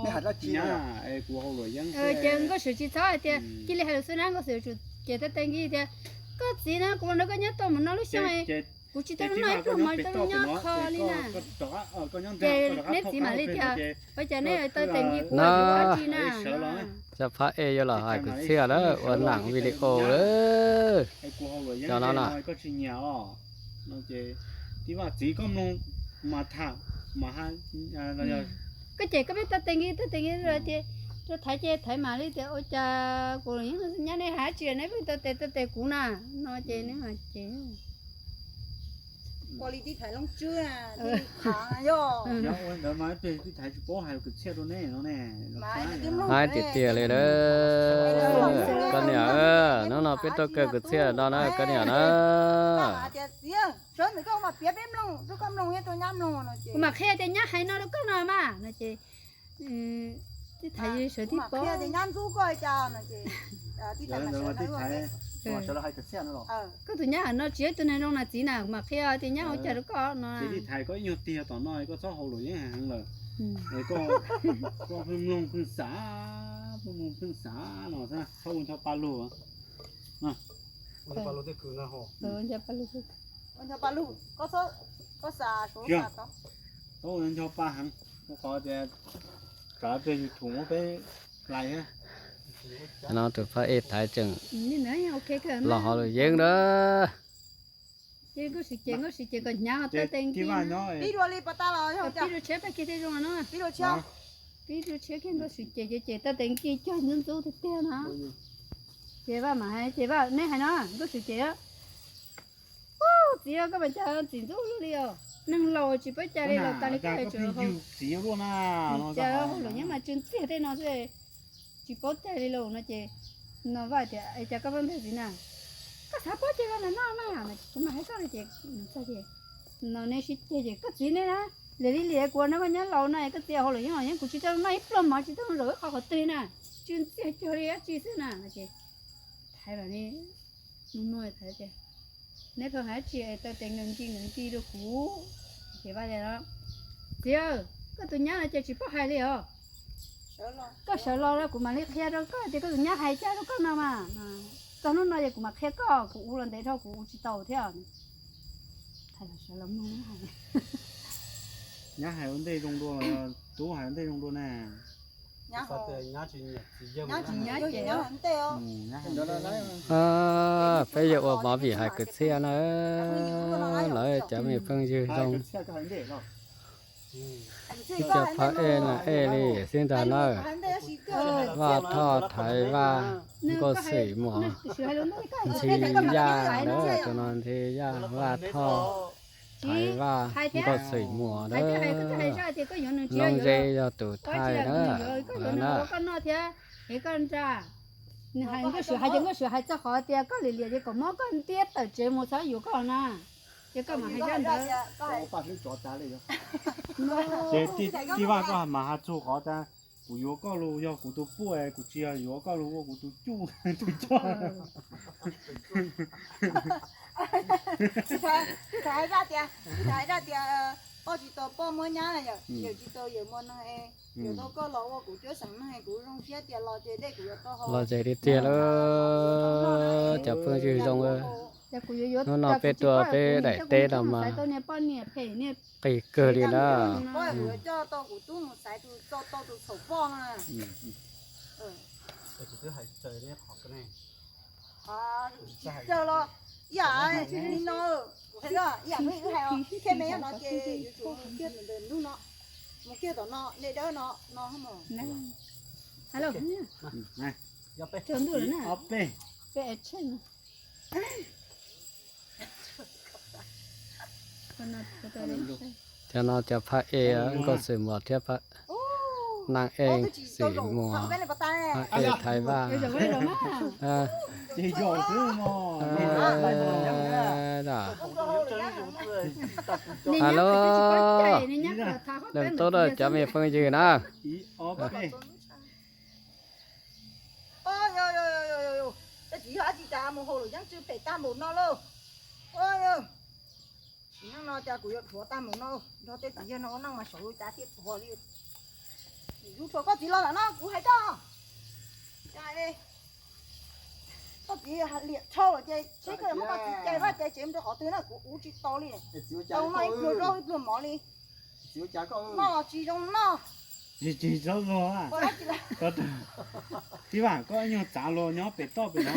Ces Nkauj Swm tsis txhob hais tias cia li hais lus xwb na, Nkauj Swm yuav tsum cem tau tes nkis tias koj txiv na, kuv los nrog koj nyob tau mus no lub xyoo, kuv tsis tau noj ib pluag mov tau nyob kho li na. Ces neb txiv mam li tias ua cas neb tau tes nkis kuv dab tsi na. Cov phab ej yuav los hais kwv txhiaj lawm ua nam video lawm. Cov no na. Koj cem koj peb tau tes nkis tau tes nkis tias rau thaiv ces thaiv mam li tias ua cas kuv yeej nyab neb hais tsis neb pheej tau tes tau tes kuv na, no ces neb mas ces ua li tib thaiv loob tswb, yog ua ntawd mas tib thaiv tsis paub hais kwv txhiaj rau neb no ne. Hais tiag tiag li lawm. Koj niam, hnub no peb tuaj kawm kwv txhiaj no na koj niam na. Kuv mam qhia tias nyab hais no rau koj no mas no ces tib thaiv sawv tib paub. Koj tus nyab no tsis yog ib tug neeg zoo na txiv na, kuv mam qhia tias nyab ua cas rau koj no. Tib thaiv koj ib nyuag tiag tom no koj txhob haus luam yeeb heev lawm. Koj pheej mloog pheej xav, pheej mloog pheej xav no txhob ua ncho pa lug. Txhob ua ncho pa heev, rau qhov tias tsam pliag YouTube muab peb hlais thiab. No tus phab ej thaiv tseem los haus luam yeeb na. Ces Nkauj Swm ces Nkauj Swm ces kom hnyav tau tes nkis, pib dua tshiab pab kiag thiaj zoo no. Pib dua tshiab kiag Nkauj Swm ces ces ces tau tes nkis cog ntxub ntxub tiag tiag no. Ces Vaj mam hais ces Vaj neb hais no Nkauj Swm ces txiv koj mas cas txim ntxub luaj li os, neeg laus tsis paub cas li los tas li koj hais tseem haus, cas haus luam yeeb mas tsw ntxiag tej no xwb, tsis paub cai li lauj no ces no Vaj tias es cas koj pheej ntag txiv na, koj xav paub ces los noj mas, kuv mas hais koj no ces txog ces no neb sib ceg ces koj txiv neb na, liam li liam kuv no koj nyab laus no koj txiv haus luam yeeb los yeeb kuv tsis tau noj ib pluag mov tsis tau zaum ib qho qhov twg na, tsw ntxiag cuag li dab tsi xwb na no ces thaiv mam li mus nug thaiv tias neb pheej hais dab tsi es tau tes nkees nkis nkees nkis rau kuv. Ces Vaj tias txiv, koj tus nyab no ces tsis paub hais li os. Koj sawv los kuv mam li qhia rau koj tias koj tus nyab hais cas rau koj no mas, txog hnub no ces kuv mam qhia koj, kuv ua los ntev dhau kuv ua tsis tau thiab. Nyab hais ua ntej zoo dua, tub hais ua ntej zoo dua na. Peb yuav ua movie hais kwv txhiaj na, lawv cov me phooj ywg zoo. Ib co phab ej na ej li xwb ntag na. Vaj Thoj Thaiv Vaj, Nkauj Xwm Muas, Ntxhi Yaj na, tus no Ntxhi Yaj, Vaj Thoj Thaiv Vaj, Nkauj Xwm Muas na. Loob Zeb yog tus thaij na. Koj yuav nws ua koj noj thiab, es koj nra. Nws hais Nkauj Swm hais ces Nkauj Swm hais txog qhov tias koj liam liam ces kom muab koj ntiab tawm tsev mus txhob yuav koj na. Ces koj mam hais zaj ntawd. Ces tij Vaj koj mam hais txog qhov tias kuv yuav koj los yog kuv tus puj, kuv tsis yog yuav koj los ua kuv tus cuj tus coj. Tsis hais zaj tias, tsis hais zaj tias koj tsis tau poj muab nyab na yom, yawm tsis tau yawm muaj neeg, yuav tau koj los ua kuv cuab seem neeg kuv zoo siab tias los ces dej kuv yuav tau haus. Los ces tiag tiag lawm, cov phooj ywg zoo. Hnub no peb tuaj peb daim teb no mas qis kawg li na. Kuv yuav coj tau kuv tub mus xaiv tus txo tau tus txhaum poj na. Tsis txawj los ib yam li no, kuv hais koj ib yam li wb hais os, thiaj me nyob no ces yuav tsum mus kiag ntawm ntug no, mus kiag tom no, nej dawb no, no. Ob peb, cov no cov phab ej Nkauj Xwm Muas thiab phab neej ej Xwm Muas, phab ej Thaiv Vaj. Alo, leej tub cov me phooj ywg na. Tej txiv yawg ib tsi cas mus haus luam yeeb tsw phem tag npaum no lauj. Tsis nyob no cas kuv yuav dhuav tag npaum no, nrog tej txiv yawg no ua neej mas saum lub cav thiaj dhuav li. Kuv thuam koj txiv los lawm no kuv hais koj. Koj txiv liam dhau lawm ces seb koj muab koj txiv cais vaj cais tsev rau qhov twg na kuv ua tsis tau li. Tau noj ib pluag zaub ib pluag mov li. Noj los tsis zoo noj. Tsis tsis txhob luag. Tib vam koj nyuag txav luag nyob pem toj pem no.